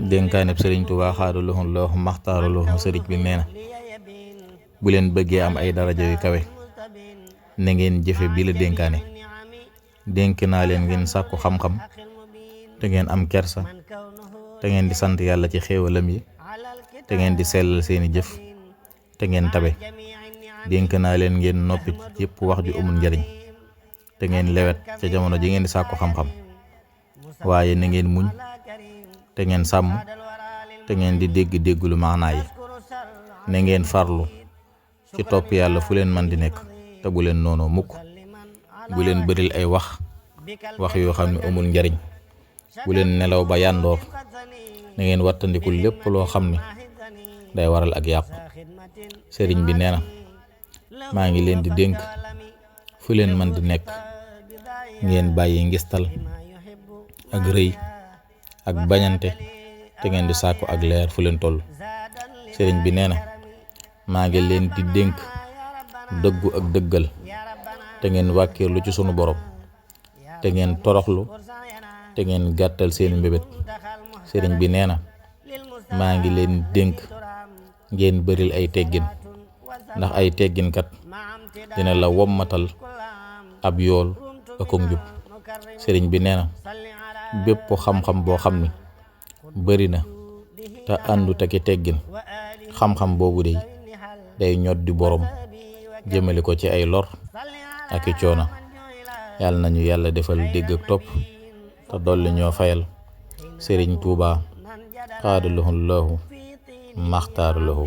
dénkaaneb sëriñ Tuubaa xaadalohu Allaahu maxtaaralohu. sëriñ bi nee na bu leen bëggee am ay daraja yu kawe na ngeen jëfe bi la dénkaane. dénk naa leen ngeen sàkku xam-xam te ngeen am kersa te ngeen di sant yàlla ci xéewalam yi te ngeen di sellal seeni jëf te ngeen tabe. dénk naa leen ngeen noppi ci yépp wax ju amul njariñ te ngeen lewet ca jamono ji ngeen di sàkku xam-xam. waaye na ngeen muñ te ngeen sàmm te ngeen di dégg lu maanaa yi. na ngeen farlu ci topp yàlla fu leen man di nekk te bu leen noonoo mukk. bu leen bëril ay wax yoo xam ne amul njariñ. bu leen nelaw ba yàndoor. na ngeen wattandiku lépp loo xam ne day waral ak yàqu. sëriñ bi nee na maa ngi leen di dénk fu leen man di nekk ngeen bàyyi ngistal ak rëy ak bañante te ngeen di sàkku ak leer fu leen toll. sëriñ bi nee na maa ngi leen di dénk dëggu ak dëggal te ngeen wàkkiirlu ci sunu borom te ngeen toroxlu te ngeen gàttal seen mbébét. sëriñ bi nee na maa ngi leen dénk ngeen bëril ay teggin ndax ay tegginkat dina la wommatal ab yool ak njub. sëriñ bi nee na bépp xam-xam boo xam ni bëri na te àndut ak teggin xam-xam boobu day ñod di borom jëmale ko ci ay lor ak i coono. yàlla nañu yàlla defal dégg ak topp te dolli ñoo fayal sëriñ Tuubaa xaadalohu Allaahu maxtaar lahu.